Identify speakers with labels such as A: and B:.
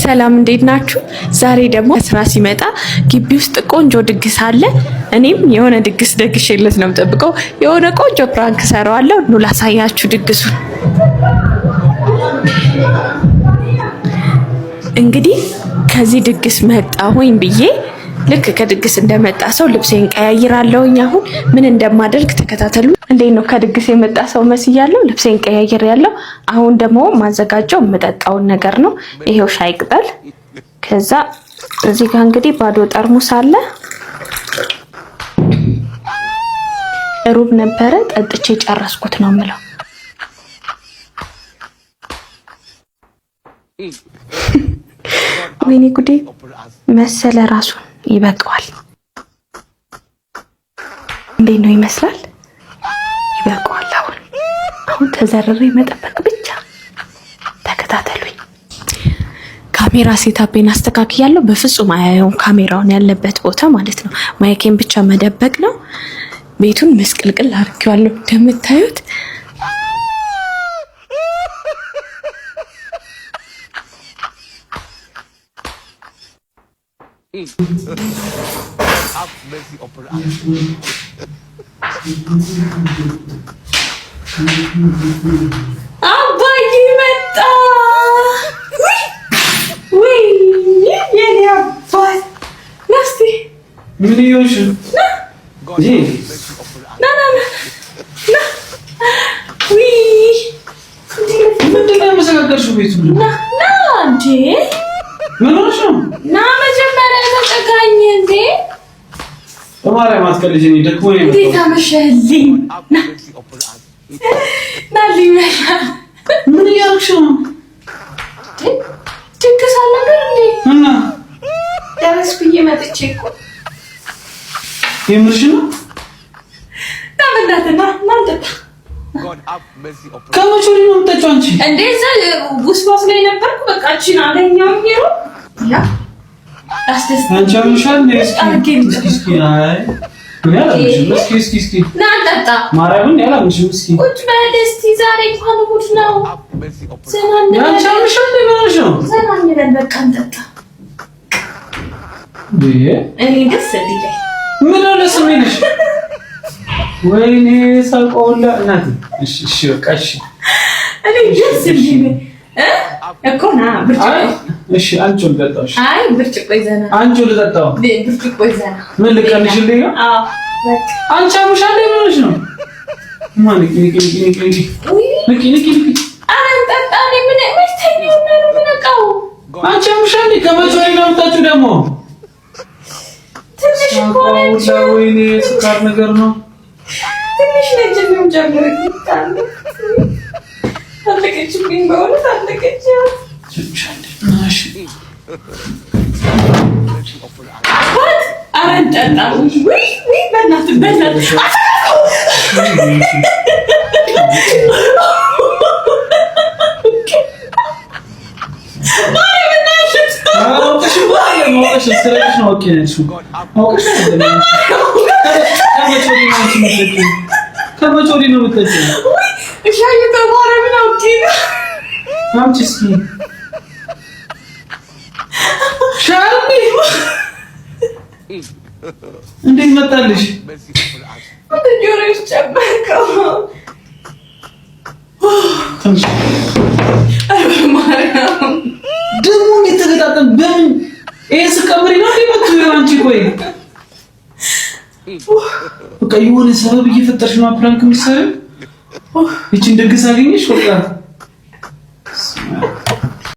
A: ሰላም፣ እንዴት ናችሁ? ዛሬ ደግሞ ስራ ሲመጣ ግቢ ውስጥ ቆንጆ ድግስ አለ። እኔም የሆነ ድግስ ደግሼለት ነው የምጠብቀው። የሆነ ቆንጆ prank ሰራዋለሁ። ኑ ላሳያችሁ ድግሱን። እንግዲህ ከዚህ ድግስ መጣሁኝ ብዬ ልክ ከድግስ እንደመጣ ሰው ልብሴን ቀያይራለሁኝ። አሁን ምን እንደማደርግ ተከታተሉ። እንዴት ነው ከድግስ የመጣ ሰው መስያለሁ። ልብሴን ቀያይር ያለው። አሁን ደግሞ ማዘጋጀው የምጠጣውን ነገር ነው። ይሄው ሻይ ቅጠል። ከዛ እዚህ ጋር እንግዲህ ባዶ ጠርሙስ አለ። ሩብ ነበረ ጠጥቼ ጨረስኩት ነው የምለው። ወይኔ ጉዴ መሰለ ራሱን ይበቃዋል። እንዴት ነው ይመስላል? ይበቃዋል። አሁን አሁን ተዘርሬ መጠበቅ ብቻ። ተከታተሉኝ። ካሜራ setup ኤን አስተካክያለሁ። በፍጹም አያየውም ካሜራውን ያለበት ቦታ ማለት ነው። mic ኤን ብቻ መደበቅ ነው። ቤቱን ምስቅልቅል አድርጌዋለሁ እንደምታዩት። አባዬ መጣ። ውይ የኔ አባት ና እስኪ።
B: ምን እየሆንሽ ነው?
A: ና ና ና ና። ውይ
B: ምንድን ነው ያመሰጋገርሽው ቤቱን?
A: ና ና እንዴ
B: ምን ሆነሽ ነው?
A: ና መጀመሪያ ተጠጋኝ እንዴ።
B: በማርያም አትቀልጂ። እኔ ደክሞኝ ነው
A: እንዴት
B: የመጣሁት።
A: አመሸህልኝ? ና ና ሊመሻ
B: ምን እያደረግሽ ነው?
A: ድግስ አልነበር እንዴ?
B: እና
A: ደረስ ብዬ መጥቼ እኮ።
B: የምርሽ ነው?
A: ና በእናትህ ና ና እንጠጣ።
B: ከመቼ ወዲህ ነው የምጠጪው አንቺ?
A: እንዴ እዛ ውስዋስ ላይ ነበርኩ። በቃ እቺን አገኘሁኝ። ሄሮ ያ አስደስት
B: አንቺ አምሻል እንዴ? እስኪ እስኪ እስኪ አይ እኔ አላምንሽም። እስኪ እስኪ እስኪ
A: ና እንጠጣ።
B: ማርያምን እኔ አላምንሽም። እስኪ
A: ቁጭ በል እስቲ። ዛሬ እንኳን እሑድ ነው። ዘና
B: አንቺ
A: እንበል፣
B: አምሻል እንዴ? ምን ሆነሽ ነው
A: ዘና እንበል። በቃ እንጠጣ።
B: እንዴ?
A: እኔ ደስ እንዲለኝ
B: ምን ነው ደስ የሚልሽ? ወይኔ ሳቆላ እናቴ። እሺ እሺ በቃ እሺ
A: እኔ ደስ እንዲለኝ እ እኮ ና ብርጭቆ።
B: አይ እሺ አንቺ ልጠጣው። እሺ
A: አይ ብርጭቆ ይዘና
B: አንቺ ልጠጣው።
A: ብርጭቆ ይዘና።
B: ምን ልቀንሽልኝ ነው?
A: አዎ በቃ
B: አንቺ አምሻል እንዴ? ምን ሆነሽ ነው? ማን ንቂ ንቂ ንቂ ንቂ ንቂ
A: ውይ
B: ንቂ ንቂ ንቂ
A: ኧረ እንጠጣ። እኔ ምን መች ተኛውና ነው የምነቃው?
B: አንቺ አምሻል እንዴ? ከመቼ ወዲህ ነው የምጠጪው ደግሞ?
A: ትንሽ እኮ ነች።
B: ወይኔ ስካር ነገር ነው።
A: ትንሽ ነች። እንደውም ጨምር አለቀችብኝ፣ በእውነት አለቀች።
B: እሺ
A: አባት ኧረ እንጠጣ። ውይ ውይ በእናትህ በእናትህ
B: አውቀሽ ስለሽ ነው። okay ነሽ አውቀሽ አይደለም። ከመቼ ወዲህ ነው አንቺ የምትጠጪው? ከመቼ ወዲህ ነው የምትጠጪው?
A: ሻይ ተማረምን አውቄ ነው።
B: አምጪ እስኪ ሻይ እንዴት መጣልሽ?
A: አንተ ጆሮሽ ጨመርከው።
B: ትንሽ
A: ኧረ በማርያም
B: ደግሞ እንዴት ተገጣጠም? በምን ይሄን ስቀምሪ ነው እንዴ መጥቶ አንቺ? ቆይ በቃ የሆነ ሰበብ እየፈጠርሽ ነው prank የምትሰሪው። ይቺን ድግስ አገኘሽ በቃ